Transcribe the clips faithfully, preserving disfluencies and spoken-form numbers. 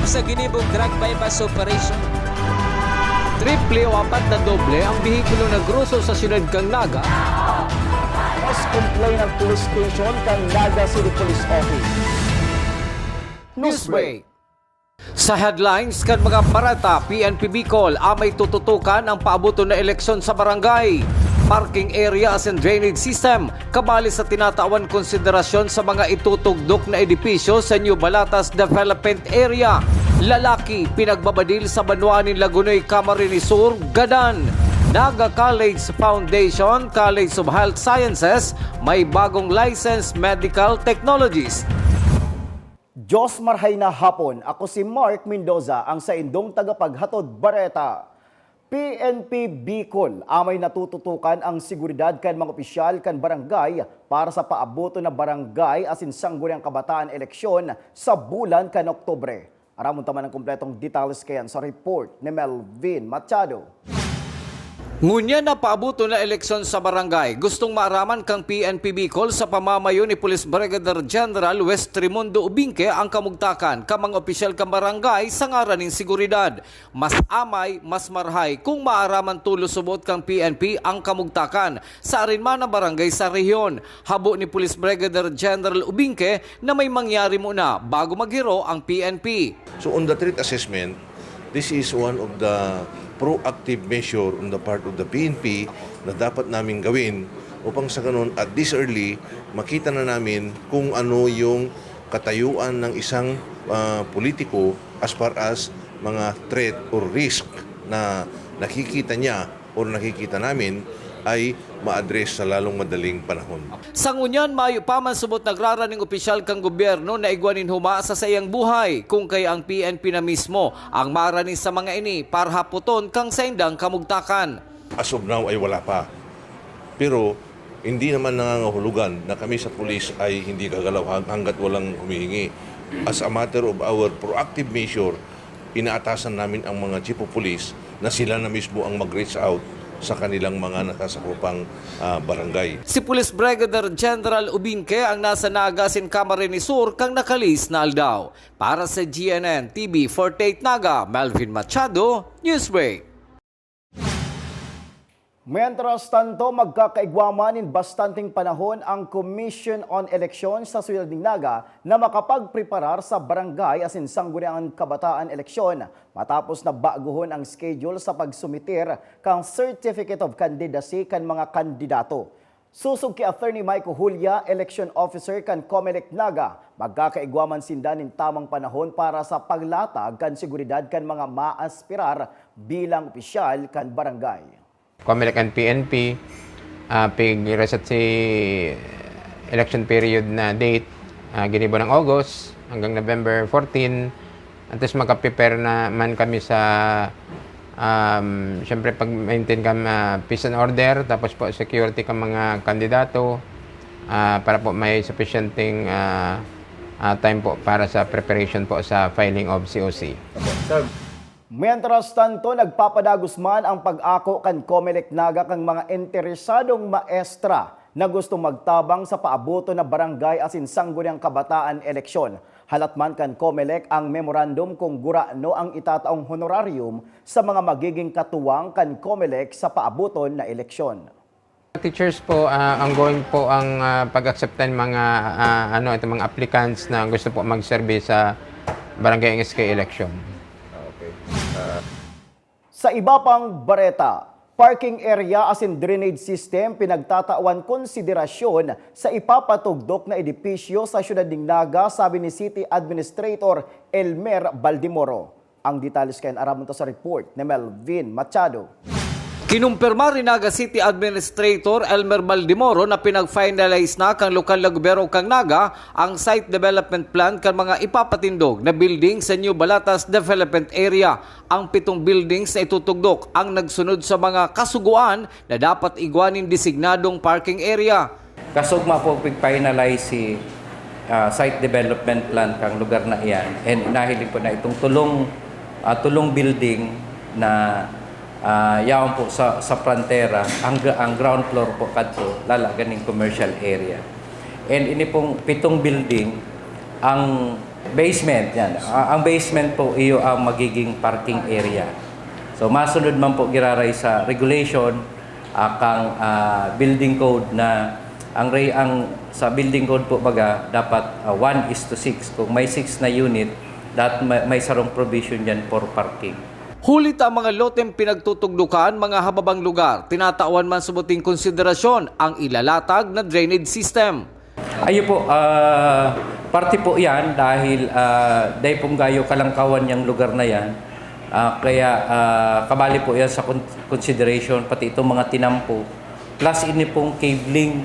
sa ginibong drug buy-bust operation. Triple o apat na doble ang behikulo na groso sa siyudad kan Naga. Mas complain ang police station kan Naga City Police Office. Newsbreak. Sa headlines kan mga bareta, P N P Bicol amay tututukan ang paaboton na eleksyon sa barangay. Parking area asin drainage system, kabali sa tinatawan konsiderasyon sa mga itutugdok na edipisyo sa New Balatas Development Area. Lalaki pinagbabadil sa banwa nin Lagonoy, Camarines Sur, gadan. Naga College Foundation, College of Health Sciences, may bagong licensed medical technologist. Diyos marhay na hapon, ako si Mark Mendoza, ang saindong tagapaghatod bareta. P N P Bicol amay natututukan ang seguridad kan mga opisyal kan barangay para sa paaboton na barangay asin sangguniang kabataan eleksyon sa bulan kan Oktubre. Aramon ta man ang kompletong detalles kayan sa report ni Melvin Machado. Ngunyan na paaboton na eleksyon sa barangay, gustong maaraman kan P N P Bicol sa pamamayo ni Police Brigadier General West Raimundo Ubingke ang kamugtakan kan mga opisyal kan barangay sa ngaran nin seguridad. Mas amay, mas marhay kung maaraman tolos subot kan P N P ang kamugtakan sa arin man na barangay sa rehiyon. Habo ni Police Brigadier General Ubingke na may mangyari muna bago maghiro ang P N P. So on the threat assessment, this is one of the proactive measure on the part of the P N P na dapat naming gawin upang sa ganun at this early makita na namin kung ano yung katayuan ng isang ah, politiko as far as mga threat or risk na nakikita niya or nakikita namin ay ma-address sa lalong madaling panahon. Sa ngunyan, mayo pa man subot nagraraning opisyal kan gobyerno na igwa nin huma sa saiyang buhay, kung kaya ang P N P na mismo ang maarani sa mga ini para hapoton kang saindang kamugtakan. As of now ay wala pa. Pero hindi naman nangangahulugan na kami sa pulis ay hindi gagalaw hang- hanggat walang humihingi. As a matter of our proactive measure, inaatasan namin ang mga chief of police na sila na mismo ang mag-reach out sa kanilang mga nasasakupang ah, barangay. Si Police Brigadier General Ubingke ang nasa Naga asin Camarines Sur kan nakalihis na aldaw. Para sa G N N T V forty-eight Naga, Melvin Machado, Newsbreak. Mientras tanto, magkakaigwa man nin bastanteng panahon ang Commission on Election sa siyudad nin Naga na makapagpreparar sa barangay asin sangguniang kabataan eleksyon matapos na baguhon ang schedule sa pagsumitir kan Certificate of Candidacy kan mga kandidato. Sosog ki Attorney Mike Julia, Election Officer kan Comelec Naga, magkakaigwa man sinda nin tamang panahon para sa paglatag kan seguridad kan mga maaspirar bilang opisyal kan barangay. Comelec and P N P, ah, pig-reset si election period na date, ah, ginibo ng August hanggang November fourteen. At least makaprepare na man kami sa, um, siyempre pag-maintain kami, ah, peace and order, tapos po security kan mga kandidato, ah, para po may sufficienteng, ah, ah, time po para sa preparation po sa filing of C O C. Mientras tanto, nagpapadagos man ang pag-ako kan Comelec Naga kan mga interesadong maestra na gustong magtabang sa paaboton na barangay asin sangguniang kabataan eleksyon. Halat man kan Comelec ang memorandum kung gurano ang itataong honorarium sa mga magiging katuwang kan Comelec sa paaboton na eleksyon. Teachers po, ah, ongoing po ang, ah, pag-accept ng mga, ah, ano, itong mga applicants na gusto po magserbi sa Barangay N S K election. Sa iba pang bareta, parking area asin drainage system pinagtatawan konsiderasyon sa ipapatugdok na edipisyo sa siyudad nin Naga, sabi ni City Administrator Elmer Baldimoro. Ang detalles kayan aramon ta sa report ni Melvin Machado. Kinumpirma ni Naga City Administrator Elmer Baldimoro na pinag-finalize na kan lokal na gobyerno kan Naga ang site development plan kan mga ipapatindog na building sa New Balatas Development Area. Ang pitong buildings na itutugdok ang nagsunod sa mga kasugoan na dapat igwa nin designadong parking area. Kasugma po pig-finalize si ah, site development plan kang lugar na iyan, and nahiling po na itong tulong ah, tulong building na ah, yaon po sa, sa frontera, ang, ang ground floor po kadto, lala ganing commercial area. And ini pong pitong building, Ang basement, yan. A-, ang basement po, iyo ang magiging parking area. So, masunod man po giraray sa regulation, ah, kang, ah, building code na ang re-, ang sa building code po baga, dapat, ah, one is to six. Kung may six na unit, dat-, may, may sarong provision dyan for parking. Huli ta ang mga loteng pinagtutugdukan, mga hababang lugar, tinatawan man sa buting konsiderasyon ang ilalatag na drainage system. Ayo po, ah, parte po yan dahil, ah, dai pong gayo kalangkawan yang lugar na yan. Ah, kaya, ah, kabali po yan sa con-, consideration, pati itong mga tinampo. Plus ini pong cabling,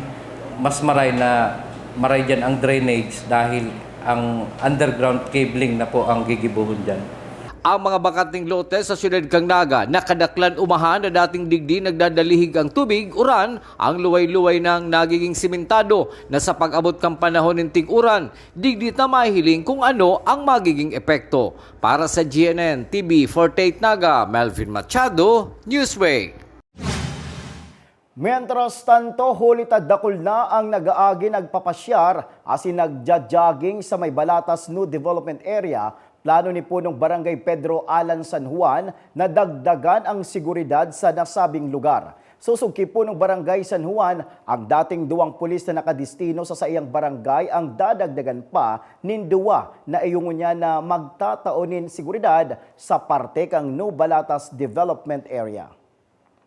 mas maray na maray dyan ang drainage dahil ang underground cabling na po ang gigibuhon dyan. Ang mga bakanteng lote sa siyudad kan Naga, nakadaklan umahan na dating digdi nagdadalihig ang tubig, uran, ang luway-luway nang nagiging simentado na sa pag-abot kan panahon nin tig-uran, digdi ta mahihiling kung ano ang magiging epekto. Para sa G N N T V forty-eight Naga, Melvin Machado, Newsbreak. Mientras tanto, huli ta dakul na ang nag-aagi nagpapasyar asin nagja-jogging sa may Balatas New Development Area, plano ni Punong Barangay Pedro Alan San Juan na dagdagan ang seguridad sa nasabing lugar. Sosog ki Punong Barangay San Juan, ang dating duwang pulis na nakadestino sa saiyang barangay ang dadagdagan pa nin duwa na iyo ngunyan na magtatao nin seguridad sa parte kan New Balatas Development Area.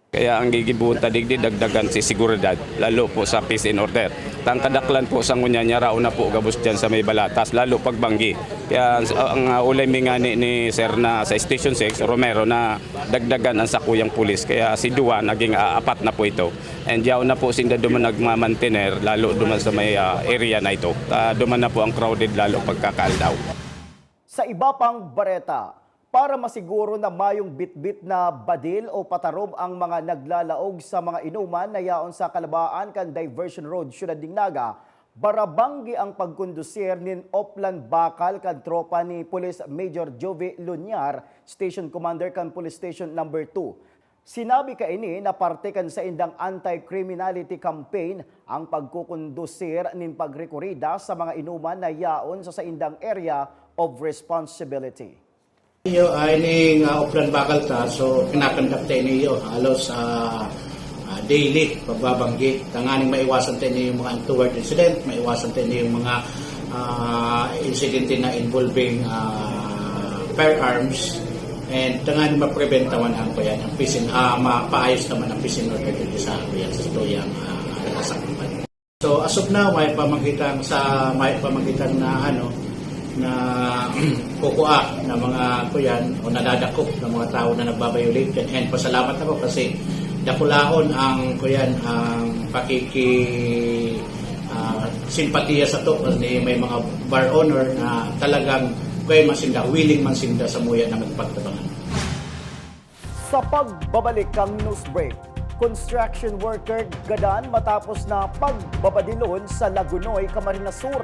Kaya ang gigibohon ta digdi, dagdagan si seguridad, lalo po sa peace and order. Tang kadaklan po sa ngunyan, yaraon na po gabos dyan sa may Balatas, lalo pag banggi. Kaya ang, ang, ah, ulay mi ngani ni Sir na sa Station six, Romero, na dagdagan ang sakuyang pulis. Kaya si duwa, naging, ah, apat na po ito. And yaon na po sinda duman nagmamantener, lalo duman sa may, ah, area na ito. Ah, duman na po ang crowded lalo pagkakaaldaw. Sa iba pang bareta, para masiguro na mayong bitbit na badil o patarom ang mga naglalaog sa mga inuman na yaon sa kalabaan kan Diversion Road, Siyudad nin Naga, barabanggi ang pagkondusir nin oplan bakal kan tropa ni Police Major Jovie Luñar, Station Commander kan Police Station Number two. Sinabi kaini na parte kan saindang anti-criminality campaign ang pagkukondusir nin pagrekorida sa mga inuman na yaon sa saindang area of responsibility. Iyo, ah, ining, ah, oplan bakal ta, so, kinakandak ta ini iyo, halos, ah, ah, daily, pagbabanggi. Tanganing maiwasan ta ini yung mga untoward incident, maiwasan ta ini yung mga, ah, insidente na involving, ah, firearms, and tanganing maprebentawan ang kuyan, ang peace and, ah, mapaayos naman ang peace and order dito sa kuyan, sa tuyang, ah, nasakpan. So, as of now, may pamagitan sa, may pamagitan na, ano, na kukua na mga kuyan o nadadakop na mga tao na nagbabayolate. And pasalamat ako kasi dakulaon ang kuyan, ang pakiki, ah, simpatiya sa to kasi may mga bar owner na talagang kuyan man sinda, willing man sinda sa muya na magpagtabangan. Sa pagbabalik kan news break, construction worker gadan matapos na pagbabadilon sa Lagunoy, Camarines Sur.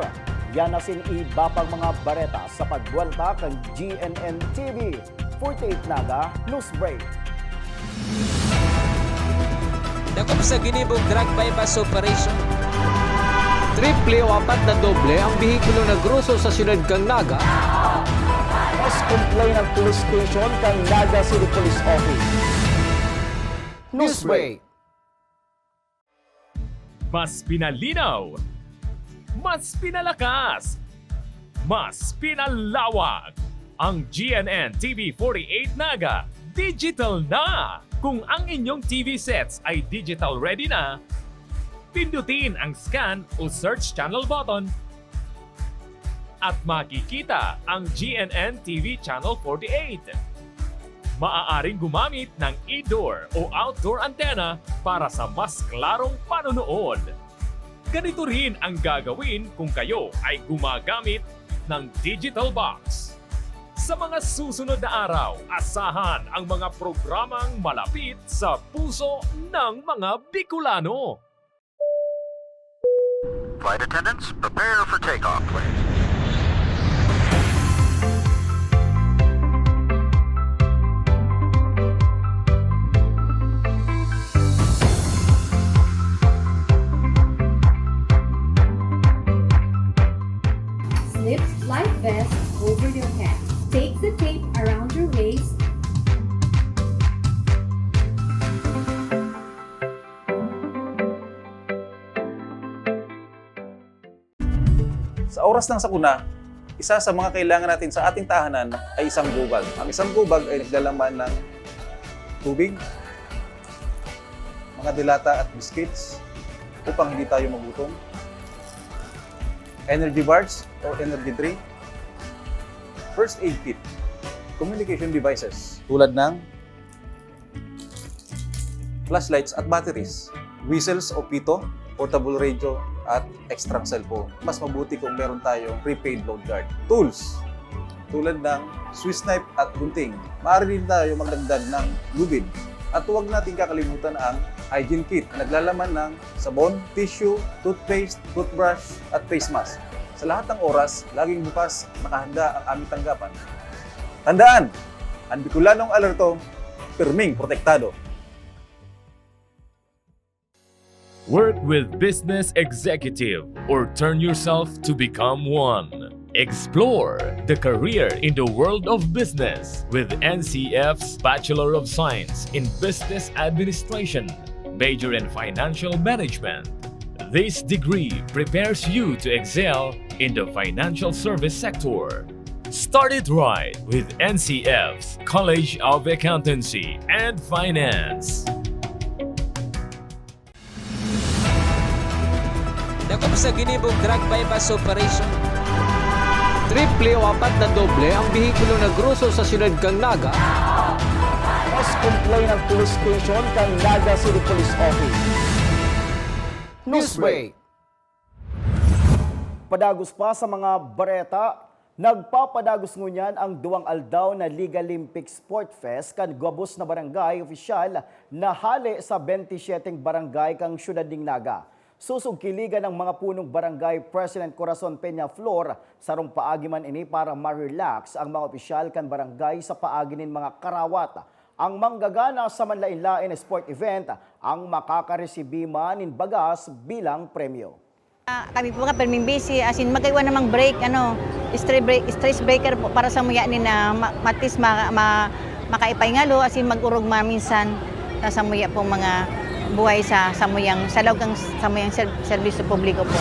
Yan asin iba pang mga bareta sa pagbuwelta kan G N N T V forty-eight Naga News Break. Dakop sa ginibong drug buy-bust operation. Triple o apat na doble ang behikulo na groso sa siyudad kan Naga. Mas complain ang police station kan Naga City Police Office. Newsbreak. Mas pinalinaw, mas pinalakas, mas pinalawak. Ang G N N T V forty-eight Naga digital na! Kung ang inyong T V sets ay digital ready na, pindutin ang scan o search channel button at makikita ang G N N T V Channel forty-eight. Maaaring gumamit ng indoor o outdoor antenna para sa mas klarong panonood. Ganito rin ang gagawin kung kayo ay gumagamit ng digital box. Sa mga susunod na araw, asahan ang mga programang malapit sa puso ng mga Bicolano. Flight attendants, prepare for takeoff, please. Slips Vest over your head. Take the tape around your waist. Sa oras ng sakuna, isa sa mga kailangan natin sa ating tahanan ay isang gubag. Ang isang gubag ay naglalaman ng tubig, mga delata at biscuits upang hindi tayo magutom, energy bars or energy drink, first aid kit, communication devices tulad ng flashlights at batteries, whistles o pito, portable radio, at extrang cellphone. Mas mabuti kung meron tayong prepaid load guard. Tools, tulad ng Swiss knife at gunting. Maaari din tayo magdagdag ng lubid. At huwag nating kakalimutan ang hygiene kit na naglalaman ng sabon, tissue, toothpaste, toothbrush, at face mask. Sa lahat ng oras, laging bukas, nakahanda ang aming tanggapan. Tandaan, ang Bicolanong alerto, pirming protektado. Work with Business Executive or turn yourself to become one. Explore the career in the world of business with N C F's Bachelor of Science in Business Administration, major in Financial Management. This degree prepares you to excel in the financial service sector. Start it right with N C F's College of Accountancy and Finance. Dakop sa ginibong drug buy-bust operation. Triple o apat na doble ang behikulo na groso sa siyudad kan Naga. Mas complain ang police station kan Naga City Police Office. Newsbreak. Padagos pa sa mga bareta, nagpapadagos ngunyan ang duwang aldaw na Liga Olympic Sport Fest kan gabos na barangay opisyal na hale sa benti syeteng barangay kan siyudad nin Naga. Susog ki Liga nin mga punong barangay President Corazon Peñaflor, sarong paagi man ini para ma-relax ang mga opisyal kan barangay sa paagi nin mga karawat. Ang manggagana sa manlaen-laen na sport event ang makakaresibi man nin bagas bilang premyo. Ah, kami po nga, perming busy, as in, magkaiwan namang break, ano, stress break, stress breaker po para sa muya ni na ma- matis ma, ma, makaipay ngalo, as in, mag-urog man minsan sa samuya pong mga buhay sa samuyang, sa loob ng samuyang ser, serbisyo publiko po.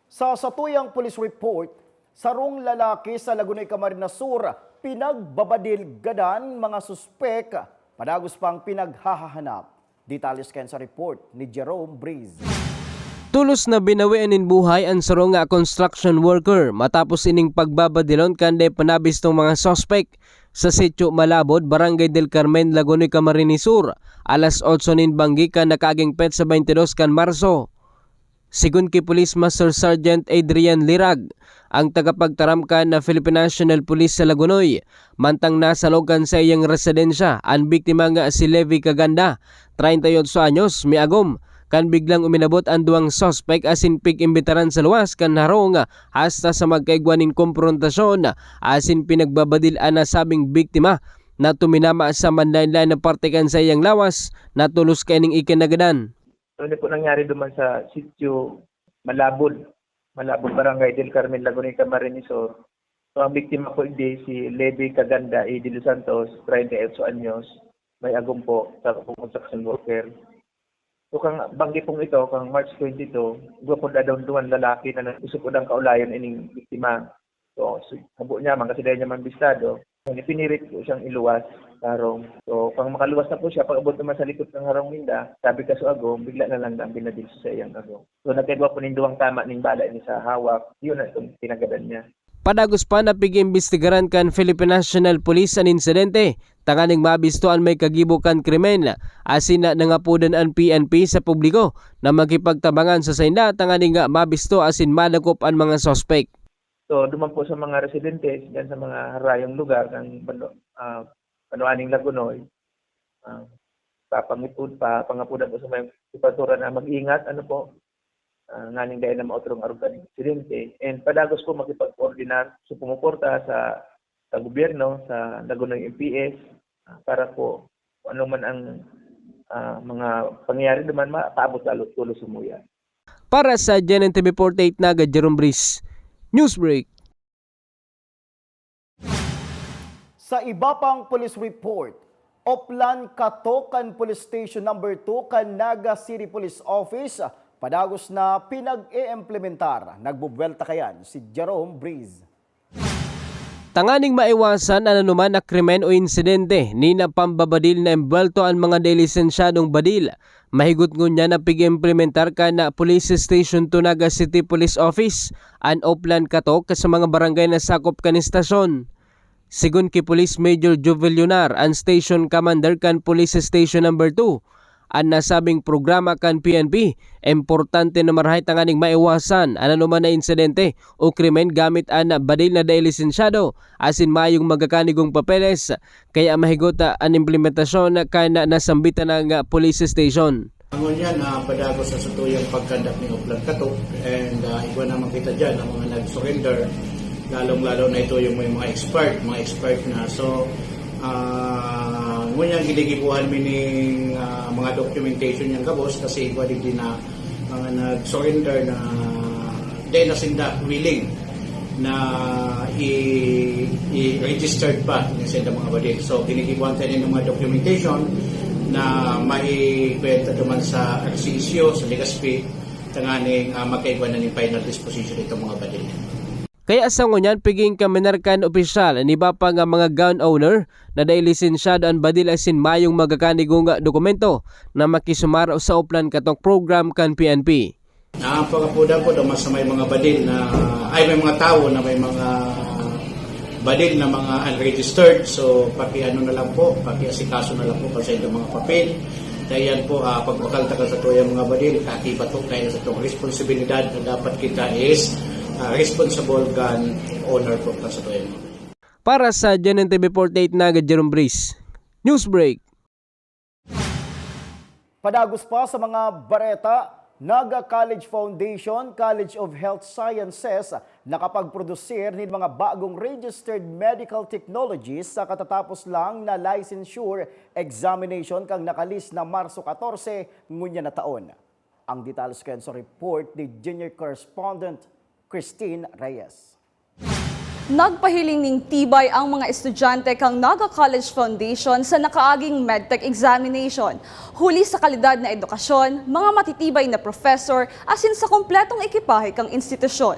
Sa satuyang police report, sarong lalaki sa Lagonoy, Camarines Sur, pinagbabadil gadan mga suspek, padagos pang pinaghahahanap. Detalles kan sa report ni Jerome Breeze. Tolos na binawian nin buhay an saro nga construction worker matapos ining pagbabadilon kan dai pa nabistong mga suspek sa Sitio Malabod, Barangay del Carmen, Lagonoy, Camarines Sur, alas otso nin banggi kan nakaaging petsa twenty-dos kan Marso. Sigon ki Police Master Sergeant Adrian Lirag, ang tagapagtaram kan na Philippine National Police sa Lagonoy, mantang nasa loob kan saiyang residensya an biktima nga si Levi Caganda, treinta y ocho anyos, miagom, kan biglang uminabot an duwang suspek asin pig-imbitaran sa luwas kan harong hasta sa magkaigwa nin komprontasyon asin pinagbabadil an nasabing biktima na tuminama sa manlaen-laen na parte kan saiyang lawas na tolos kaining ikinagadan. Ano po nangyari duman sa sitio Malabon, Malabon, Barangay del Carmen, Lagonoy, Camarines Sur. So, ang biktima po hindi si Levi Caganda A. de los Santos, treinta y ocho anyos, may agom po sa construction worker. So, kang banggi pong ito, kang March twenty-two, igwa po dadon duman lalaki na nag-usok udang kaulayan ining biktima. So, si-, habo niya man, kasi dahil niya man bistado, pinirit po siyang iluwas sa harong. So, pang makaluwas na po siya, pag-abot naman sa likod ng harong ninda, sabi ka sa agom, bigla na lang nang binadil sa iyang agom. So, nagkaigwa po nin duwang tama ning bala ini sa hawak, yun na itong pinagadan niya. Padagos pa na pig-iimbestigaran kan Philippine National Police an insidente, tanganing mabisto an may kagibo kan krimen, asin na nangapodan an P N P sa publiko na makipagtabangan sa sainda tanganing nga mabisto asin madakop an mga suspek. So, duman po sa mga residentes, dyan sa mga harayong lugar ng Bano-, ah, Banoaning Lagonoy, ah, papangipod, papangapodan po sa mga sitwasyon na mag-ingat, ano po, ah, nganing dahil na maotrong arugan ng insidente. And padagos po makipag-coordinar, so pumuporta sa, sa gobyerno, sa Lagonoy M P S, ah, para po kung ano man ang, ah, mga pangyayari naman, mapaabot lalo tulo sumuya. Para sa G N N T V forty-eight Naga, Jerome Breeze, Newsbreak. Sa iba pang police report, Oplan Katok kan Police Station Number two kan Naga City Police Office, padagos na pinag-iimplementar. Nagbubuwelta kayan si Jerome Breeze. Tanganing maiwasan an anoman na krimen o insidente, ni na pambabadil na embuwelto an mga delisensyadong badil. Mahigot ngunyan na pig-implementar kan Police Station two Naga City Police Office an Oplan Katok sa mga barangay na sakop kan istasyon. Sigon ki Police Major Jovel Lunar, an Station Commander kan Police Station Number two, an nasabing programa kan P N P, importante na marahay tanganing maiwasan an anoman na insidente o krimen gamit an badil na dai lisensyado asin mayong magakanigong papeles, kaya mahigot an implementasyon kan nasambitan na police station. Ngunyan, ah, padagos sa satuyang pag-conduct ni Oplan Katok, and, ah, igwa naman kita dyan, ang mga nag-surrender, lalong-lalo na ito yung may mga expired, mga expired na. So, ah, ngunyan ginigibuhan mi ning, ah, mga documentation niyang gabos kasi igwa digdi na mga nag-surrender na dahil na sinda willing na i-, i-registered pa yung sa mga badil. So, ginigibuhan tayo ng mga documentation na maikwenta duman sa R C S U, sa Legazpi, tanganing, ah, magkaigwa na ning final disposition itong mga badil. Kaya sa ngunyan, piging kaminar kan opisyal an iba pa nga mga gun owner na dai lisensyado an badil asin mayong magakanigong dokumento na makisumaro sa Oplan Katok program kan P N P. Ang pagapudan po, duman sa may mga badil na, ay, may mga tawo na may mga badil na mga unregistered. So, pakiano na lang po, pakiasikaso na lang po kung sa inyong mga papel. Kaya yan po, ah, pagbakal ta ka sa tuyang mga badil, katiba to, kaya sa itong responsibilidad na dapat kita is, ah, responsible gun owner po ka sa tuyang mga badil. Para sa G N N T V forty-eight Naga, Jerome Breeze. Newsbreak. Padagos pa sa mga bareta, Naga College Foundation, College of Health Sciences, nakapagprodusir nin mga bagong registered medical technologies sa katatapos lang na licensure examination kan nakalihis na Marso katorse ngunyan na taon. Ang detalye kan sa report ni Junior Correspondent Christine Reyes. Nagpahiling nin tibay ang mga estudyante kan Naga College Foundation sa nakaaging medtech examination, huli sa kalidad na edukasyon, mga matitibay na professor, asin sa kompletong ekipahe kan institusyon.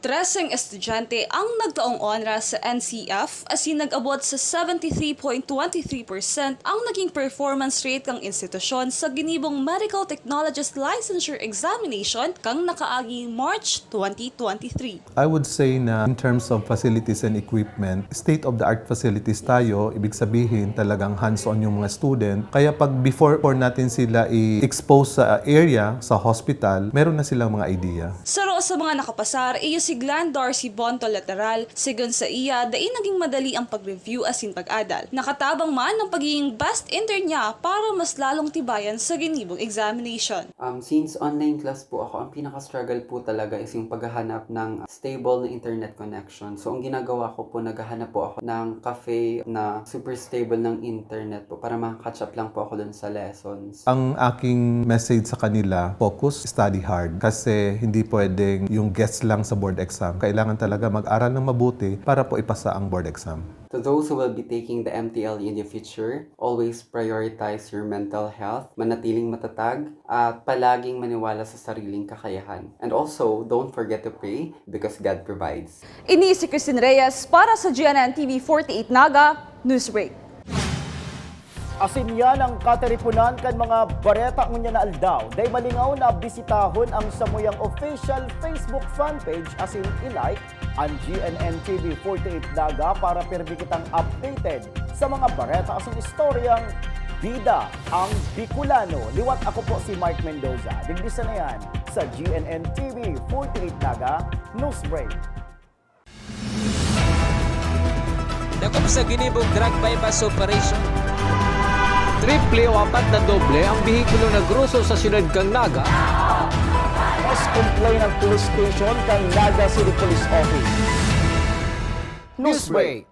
Treseng estudyante ang nagtaong onra sa N C F, asin nag-abot sa seventy three point twenty three percent ang naging performance rate kan institusyon sa ginibong Medical Technologist Licensure Examination kan nakaaging March twenty twenty-three. I would say na in terms of facilities and equipment, state-of-the-art facilities tayo, ibig sabihin talagang hands-on yung mga student. Kaya pag before, before natin sila i-expose sa area, sa hospital, meron na silang mga idea. Saro sa mga nakapasar, iyo si Glenn Darcy Bonto Lateral. Sigon sa iya, dai naging madali ang pag-review asin pag-adal. Nakatabang man ang pagiging best intern niya para mas lalong tibayan sa ginibong examination. Um, since online class po ako, ang pinaka-struggle po talaga is yung paghahanap ng stable na internet connection. So, ang ginagawa ko po, naghahanap po ako ng cafe na super stable ng internet po para maka-catch up lang po ako dun sa lessons. Ang aking message sa kanila, focus, study hard. Kasi hindi pwedeng yung guess lang sa board exam. Kailangan talaga mag-aral ng mabuti para po ipasa ang board exam. To those who will be taking the M T L E in the future, always prioritize your mental health, manatiling matatag, at palaging maniwala sa sariling kakayahan. And also, don't forget to pray because God provides. Ini si Christine Reyes para sa G N N T V forty-eight Naga Newsbreak. Asin yan ang katiriponan kan mga bareta ngunyan na aldaw. Dai malingaw na bisitahon ang samuyang official Facebook fan page asin i-like an G N N T V forty-eight Naga para pirmi kitang updated sa mga bareta asin istoryang bida ang Bicolano. Liwat, ako po si Mark Mendoza. Digdi sana yan sa G N N T V forty-eight Naga Newsbreak. Dakop sa ginibong drug buy-bust operation. Triple o apat na doble ang behikulo na groso sa siyudad kan Naga. Mas complain ang police station kan Naga City Police Office. Newsbreak.